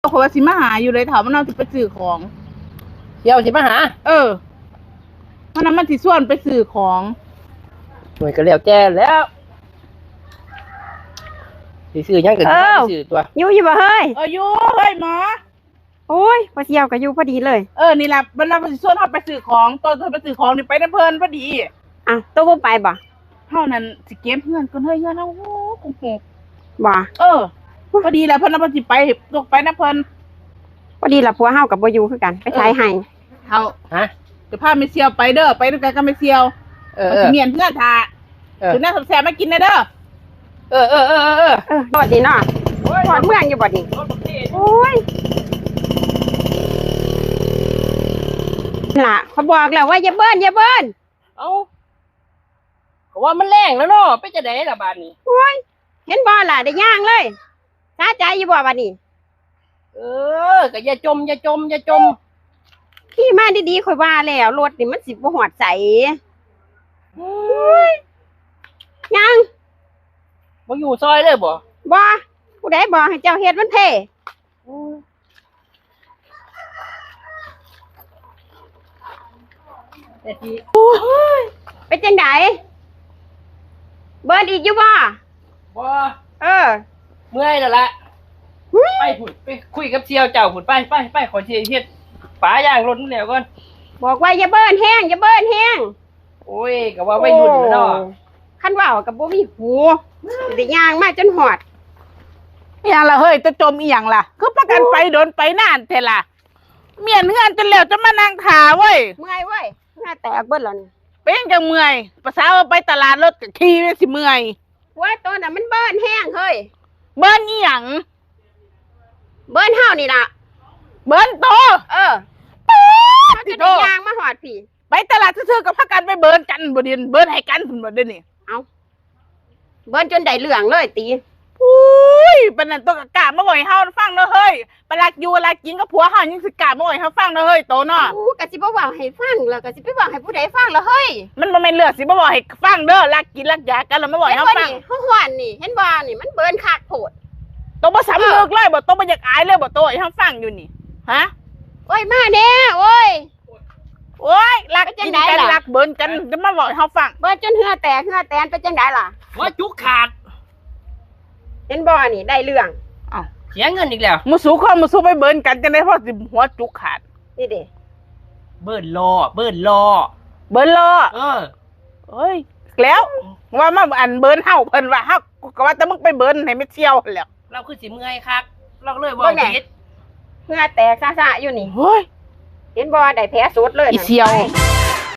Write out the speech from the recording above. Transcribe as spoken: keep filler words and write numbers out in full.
เขาว่าสิมาหาอยู่เลย ถามมันเอาสิไปซื้อของ เสี่ยวสิมาหา เออ มันน่ะมันสิชวนไปซื้อของ โอ้ย ก็แล้วแต่แล้ว สิซื้อหยังก็สิ เออ พาไปซื้อตัว อยู่อยู่บ่เฮ้ย เออ อยู่ เฮ้ยหมอ โอ้ย พ่อเสี่ยวก็อยู่พอดีเลย เออ นี่ล่ะ มันน่ะมันสิชวนเฮาไปซื้อของ ตอนเพิ่นไปซื้อของนี่ไปนำเพิ่นพอดี อ้าว โตบ่ไปบ่ เฮานั่นสิเก็บเฮือนก่อนเฮ้ย เฮือนเฮา โอ้โห บ่ เออ พอดีแหละ เพิ่นน่ะเพิ่นสิไป ตกไปนำเพิ่น พอดีล่ะ ผัวเฮาก็บ่อยู่คือกัน ไปไถไฮ่ เฮา ฮะ จะพาแม่เสี่ยวไปเด้อ ไปนำกันกับแม่เสี่ยว เออ เพิ่นสิเมี้ยนเฮือนถ่า เออ ซื้อน้ำแซ่บๆมากินแน่เด้อ เออ เออ เออ เออ เออ ฮอดนี่เนาะ โอ้ย ฮอดเมืองอยู่บ่นี่ รถบักเทศ โอ้ย ล่ะ เขาบอกแล้วว่าอย่าเบิ้น อย่าเบิ้น เอ้า ก็ว่ามันแรงแล้วเนาะ เป็นจั่งใดล่ะบาดนี้ โอ้ย เห็นบ่ล่ะ ได้ย่างเลย สาใจอยู่บ่บาดนี้ เออ ก็อย่าจม อย่าจม อย่าจม ขี่มาดีๆ ข่อยว่าแล้ว รถนี่มันสิบ่ฮอดไส โอ้ย ยัง บ่อยู่ซอยเลยบ่ บ่ ผู้ใดบอกให้เจ้าเฮ็ดมันเพ่ แต่ที่ โอ้ย เป็นจั่งใด เบิ้นอีกอยู่บ่ บ่ เออ เมื่อยแล้วล่ะ หึ ไปพุ้น ไปคุยกับเสี่ยวเจ้าพุ้น ไป ไป ไป ขอสิเฮ็ดปาย่างรถมันแล้วก่อน บอกว่าอย่าเบิ้นแฮง อย่าเบิ้นแฮง โอ้ย ก็ว่าวัยรุ่นแหละเนาะ โอ้ คันเว้าก็บ่มีหู ได้ย่างมาจนฮอด อีหยังล่ะเฮ้ย จะจมอีหยังล่ะ คือพากันไปโดนไปนานแท้ล่ะ เมี้ยนเฮือนจนแล้วจะมานั่งถ่าเว้ย เมื่อยเว้ย เหงื่อแตกเบิดแล้วนี่ เป็นหยังจั่งเมื่อย ภาษาว่าไปตลาดรถก็ขี่ไปสิเมื่อย โอ้ย โตน่ะมันเบิ้นแฮงเฮ้ย เบิ้นอีหยัง เบิ้นเฮานี่ล่ะ เบิ้นโต เออ ป๊าด เฮาจะได้ย่างมาฮอดพี้ ไปตลาดซื่อๆ ก็พากันไปเบิ้นกันบ่ดิ เบิ้นให้กันพุ้นบ่เดี๋ยวนี้ เอ้า เบิ้นจนได้เรื่องเลยติ อุ้ย ปานนั้นโตก็กล้ามาเว้าให้เฮาฟังเนาะเฮ้ย ไปลักอยู่ลักกินกับผัวเฮายังสิกล้ามาเว้าให้เฮาฟังเนาะเฮ้ย โตเนาะ อู้ ก็สิบ่เว้าให้ฟัง แล้วก็สิไปเว้าให้ผู้ใดฟังล่ะเฮ้ย มันบ่แม่นเรื่องสิมาเว้าให้ฟังเด้อ ลักกินลักอยากกันแล้วมาเว้าให้เฮาฟัง เห็นบ่นี่ เฮาฮ้อนนี่ เห็นบ่นี่ มันเบิ้นคักโพด โตบ่สำนึกเลยบ่ โตบ่อยากอายเลยบ่ โตให้เฮาฟังอยู่นี่ ฮะ โอ้ย มาแน่ โอ้ย โอ้ย ลักกินกัน เป็นจั่งใดล่ะ ลักเบิ้นกัน จะมาเว้าให้เฮาฟัง เบิ้นจนเหงื่อแตกเหงื่อแตน เป็นจั่งใดล่ะ หัวจุกขาด เห็นบ่นี่ ได้เรื่อง อ้าว เสียเงินอีกแล้ว หมู่สูคนหมู่สูไปเบิ้นกันจั่งใด๋ พอสิหัวจุกขาด นี่เด้ เบิ้นล้อ เบิ้นล้อ เบิ้นล้อ เออ เอ้ย แล้ว ว่ามาอันเบิ้นเฮา เพิ่นว่าเฮา ก็ว่าแต่มึงไปเบิ้นให้แม่เสี่ยวหั้นแหล้ว เราคือสิเมื่อยคัก เราเลยเว้า เบิ่งแหน่ ผิด เหงื่อแตกซ่าๆอยู่นี่ โอ้ย เห็นบ่ ได้แผลสดเลย อีเสี่ยว นั่น